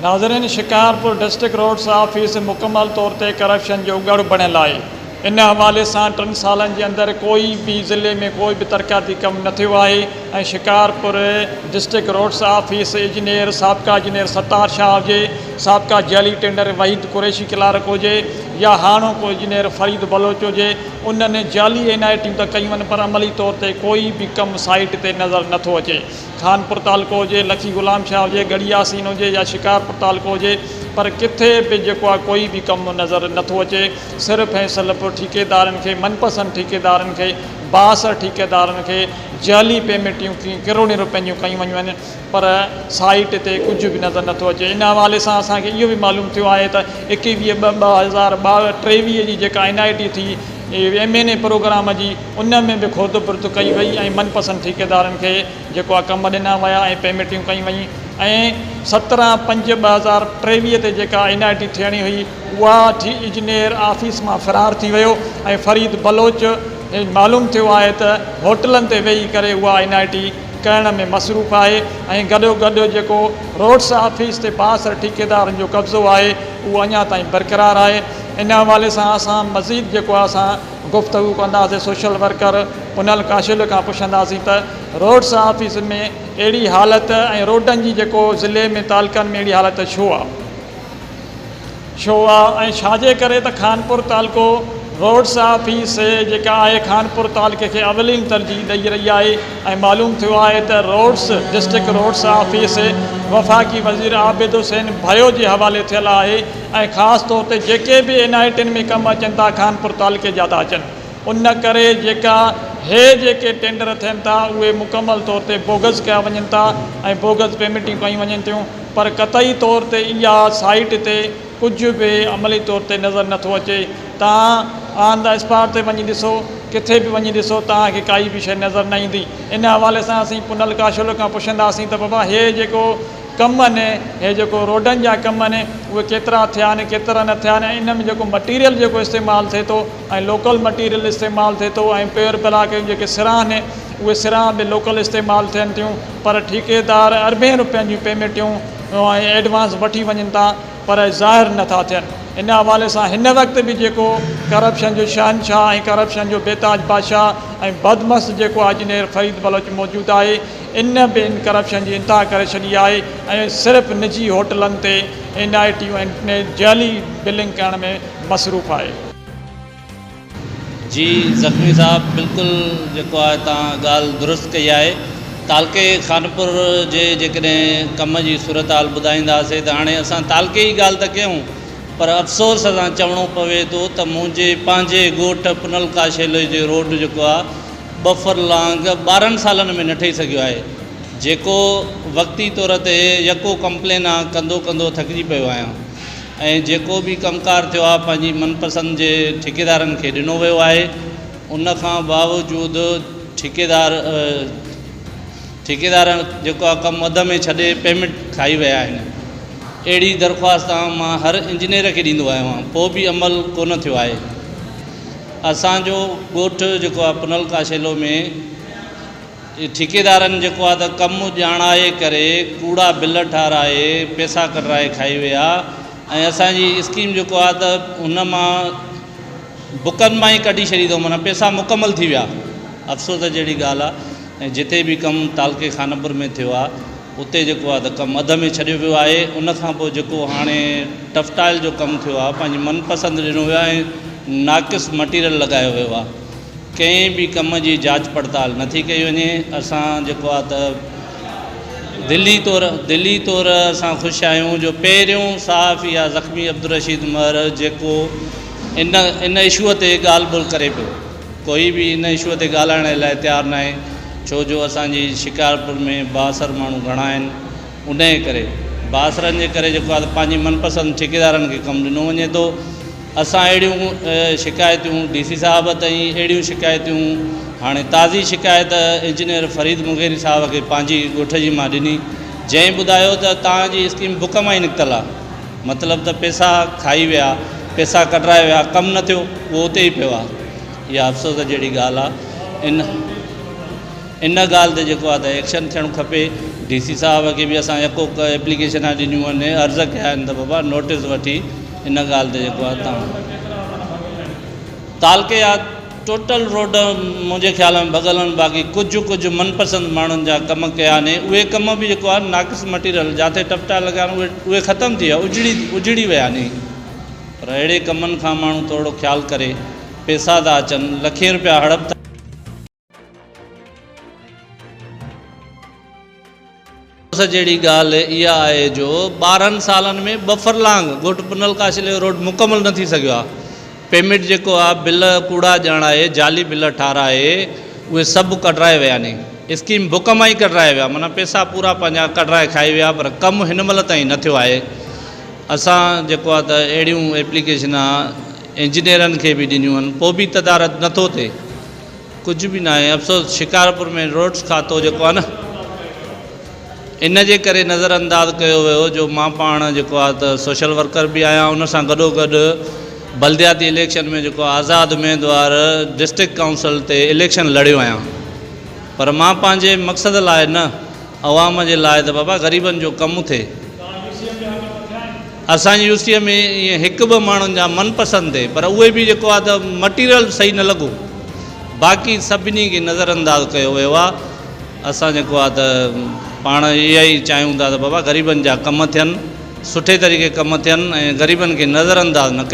ناظرين Shikarpur district roads office مڪمل طور تي ڪرپشن جو ڳڙهه بڻيل آهي ان حوالي سان ٽن سالن جي اندر ڪوئي به ضلعي ۾ ڪوئي به ترقياتي ڪم نه ٿيو آهي ۽ Shikarpur district roads office engineer سابقه انجنيئر ستار شاهه هجي سابقه جعلي ٽينڊر وحيد قريشي ڪلارڪ هجي يا هاڻوڪو انجنيئر فريد بلوچ هجي انهن جعلي اين آء ٽيون ته ڪيون پر عملي طور تي ڪوئي به ڪم سائيٽ تي نظر نٿو اچي. خانپور تعلقو هجي، لکي غلام شاهه هجي، ڳڙهي ياسين هجي يا شڪارپور تعلقو هجي پر ڪٿي به جيڪو آهي ڪوئي به ڪم نظر نٿو اچي صرف ۽ صرف ٺيڪيدارن کي من پسند ٺيڪيدارن کي بااثر ٺيڪيدارن کي جعلي پيمينٽيون ڪروڙين روپين جون ڪيون ويون آهن پر سائيٽ تي ڪجهه به نظر نٿو اچي ان حوالي سان اسان کي اهو به معلوم ٿيو آهي ته ايڪويهه ٻه 2022 ٽيويهه جي جيڪا اين آء ٽي ٿي ايم اين اي پروگرام جي ان ۾ به خورد برد ڪئي وئي ۽ من پسند ٺيڪيدارن کي جيڪو آ ڪم ڏنا ويا ۽ پيمينٽيون ڪيون ويون ۽ 17 پنج 2023 تي جيڪا اين آء ٽي ٿيڻي هئي اها ٺي انجنيئر آفيس مان فرار ٿي ويو ۽ فريد بلوچ معلوم ٿيو آهي ته هوٽلن تي ويهي ڪري اها اين آء ٽي ڪرڻ ۾ مصروف آهي ۽ گڏو گڏ جيڪو روڊس آفيس تي بااثر ٺيڪيدارن جو قبضو آهي اهو اڃا تائين برقرار آهي ان حوالي سان اسان مزيد جيڪو آهي اسان گفتگو ڪنداسين سوشل ورڪر پنهل ڪاشل کان پڇنداسين ته روڊس آفيس ۾ اهڙي حالت ۽ روڊن جي جيڪو ضلعي ۾ تعلقن ۾ اهڙي حالت ڇو آ ڇو آ ۽ ڇاجي ڪري ته خانپور تعلقو روڊس آفيس جيڪا آهي خانپور تعلقي کي اولين ترجيح ڏئي رهي آهي ۽ معلوم ٿيو آهي ته روڊس ڊسٽرڪٽ روڊس آفيس وفاقي وزير عابد حسين ڀيو جي حوالي ٿيل آهي ۽ خاص طور تي جيڪي به اين آء ٽين ۾ ڪم اچن ٿا خانپور تعلقي جا ٿا اچن ان ڪري جيڪا هي جيڪي ٽينڊر ٿين ٿا اهي مڪمل طور تي بوگس ڪيا وڃن ٿا ۽ بوگس پيمينٽيون ڪيون وڃن ٿيون پر قطعي طور تي اها سائيٽ تي ڪجهه به عملي طور تي نظر نٿو اچي توهان آن the spot تي وڃي ڏسو ڪٿي به وڃي ڏسو توهان کي ڪائي به شيء نظر نه ايندي ان حوالي سان اسين پنهل ڪاشلو کان پڇنداسين ته بابا هي جيڪو ڪم آهن، هي جيڪو روڊن جا ڪم آهن اهي ڪيترا ٿيا آهن ڪيترا نه ٿيا آهن ۽ ان ۾ جيڪو مٽيريل جيڪو استعمال ٿئي ٿو ۽ لوڪل مٽيريل استعمال ٿئي ٿو ۽ پيور بلاڪ جون جيڪي سران آهن اهي سران به لوڪل استعمال ٿين ٿيون پر ٺيڪيدار اربين روپين جون پيمينٽيون ۽ ايڊوانس وٺي وڃن ٿا پر ظاهر نه ٿا ٿين ان حوالي سان هن وقت به جيڪو ڪرپشن جو شهنشاهه ۽ ڪرپشن جو بيتاج بادشاهه ۽ بدمست جيڪو انجنيئر فريد بلوچ موجود آهي ان به ان ڪرپشن جي انتها ڪري ڇڏي آهي ۽ صرف نجي هوٽلن تي اين آء ٽيون ۽ جعلي بلنگ ڪرڻ ۾ مصروف آهي. جي زخمي صاحب بلڪل جيڪو آهي توهان ڳالهه درست ڪئي آهي تعلقي خانپور جي جيڪڏهن ڪم جي صورتحال ٻڌائينداسي ته هاڻي اسان تعلقي جي ڳالهه ته ڪيون پر افسوس سان چوڻو پوي ٿو ته منهنجي پنهنجي ڳوٺ پنل ڪاشيلي جي روڊ جيڪو آهي ٻه فرلانگ ٻارهن سالن ۾ نه ٺهي سگهيو آهي جيڪو وقتي طور تي يڪو ڪمپلين آ ڪندو ڪندو ٿڪجي پيو آهيان ۽ جيڪو به ڪم ڪار ٿيو آهي پنهنجي من پسند جي ٺيڪيدارن کي ڏنو ويو آهي ان کان باوجود ٺيڪيدار ٺيڪيدار جيڪو آهي ڪم اڌ ۾ ڇڏي پيمينٽ کائي ويا آهن اهڙي درخواست مان هر انجنيئر کي ڏيندو آيو آهيان پوء به عمل ڪونه ٿيو آهي اسان جو ڳوٺ جيڪو آهي پنل ڪاشيلو ۾ ٺيڪيدارن جيڪو آهي ته ڪم ڄاڻائي ڪري ڪوڙا بل ٺاراهي پئسا ڪڍرائي کائي ويا ۽ اسان جي اسڪيم جيڪو آهي ته ان مان بڪن مان ئي ڪڍي ڇڏي اٿئون معنيٰ پئسا مڪمل ٿي ويا افسوس جهڙي ڳالهه آهي ۽ جتي به ڪم تعلقي خانپور ۾ ٿيو آهي اتي جيڪو آهي ته ڪم اڌ ۾ ڇڏيو ويو آهي ان کان پوء جيڪو هاڻي ٽفٽائل جو ڪم ٿيو آهي پنهنجي من پسند ڏنو ويو آهي ۽ ناقص مٽيريل لڳايو ويو آهي ڪنهن به ڪم جي جاچ پڙتال نٿي ڪئي وڃي اسان جيڪو آهي ته دلي طور دلي طور اسان خوش آهيون جو پهريون صحافي آهي زخمي عبدالرشيد مهر جيڪو ان ان اشوء تي ڳالهه ٻولهه ڪري پيو ڪوئي به ان اشوء تي ڳالهائڻ لاء تيار ناهي ڇو جو اسان جي شڪارپور ۾ بااثر ماڻهو گهڻا آهن انهيء ڪري بااثرن جي ڪري جيڪو آهي ته پنهنجي من پسند ٺيڪيدارن کي ڪم ڏنو وڃي ٿو اسان اهڙيون شڪايتون ڊي سي صاحب تائين اهڙيون شڪايتون هاڻي تازي شڪايت انجنيئر فريد مغيري صاحب کي پنهنجي ڳوٺ جي مان ڏني جنهن ٻڌايو ته توهان جي اسڪيم بڪ مان ئي نڪتل آهي مطلب ته پئسا کائي ويا، پئسا ڪڍرائي ويا، ڪم نه ٿيو، اهو اتي ئي پيو آهي. اها افسوس جهڙي ڳالهه آهي. ان ان ڳالهه تي جيڪو آهي ته ايڪشن ٿيڻ کپي. ڊي سي صاحب کي به اسان يڪو ايپليڪيشنا ڏنيون آهن عرض ڪيا آهن ته بابا نوٽيس وٺي ان ڳالهه تي جيڪو آهي تان تعلقي جا ٽوٽل روڊ منهنجي خيال ۾ ڀڳل آهن باقي ڪجهه ڪجهه من پسند ماڻهن جا ڪم ڪيا آهن اهي ڪم به جيڪو آهي ناقص مٽيريل جاٿي ٽپٽا لڳا آهن اهي اهي ختم ٿي ويا اجڙي اجڙي ويا ني پر اهڙي ڪمن کان ماڻهو ٿورو خيال ڪري پيسا ٿا اچن لکين روپيا هڙپ ٿا افسوس جهڙي ڳالهه اها آهي جو 12 سالن ۾ ٻه فرلانگ ڳوٺ پنل ڪاشلي جو روڊ مڪمل نه ٿي سگهيو آهي. پيمينٽ جيڪو آهي بل ڪوڙا ڄاڻائي جعلي بل ٺاهرائي اهي سڀ ڪڍرائي ويا ني اسڪيم بڪ مان ئي ڪڍرائي ويا معنيٰ پئسا پورا پنهنجا ڪڍرائي کائي ويا پر ڪم هن مهل تائين نه ٿيو آهي اسان جيڪو آهي ته اهڙيون ايپليڪيشنا انجنيئرن کي به ڏنيون آهن پوء به تدارڪ نٿو ٿئي. ڪجهه به ناهي افسوس شڪارپور ۾ روڊس کاتو جيڪو آهي نه ان جي ڪري نظر انداز ڪيو ويو جو مان پاڻ جيڪو آهي ته سوشل ورڪر به آهيان ان سان گڏو گڏ بلدياتي اليڪشن ۾ جيڪو آزاد اميدوار ڊسٽرڪٽ ڪائونسل تي اليڪشن لڙيو آهيان پر مان پنهنجي مقصد لاء نه عوام جي لاء ته بابا غريبن جو ڪم ٿئي. اسان جي يو سي ۾ ائين هڪ ٻه ماڻهن جا من پسند ٿئي پر اهي به جيڪو آهي ته مٽيريل صحيح نه لڳو باقي سڀني کي نظر انداز ڪيو ويو آهي اسان جيڪو آهي ته پاڻ اها ئي چاهيون ٿا ته بابا غريبن جا ڪم ٿين سٺي طريقي ڪم ٿين ۽ غريبن کي نظر انداز نه ڪيو.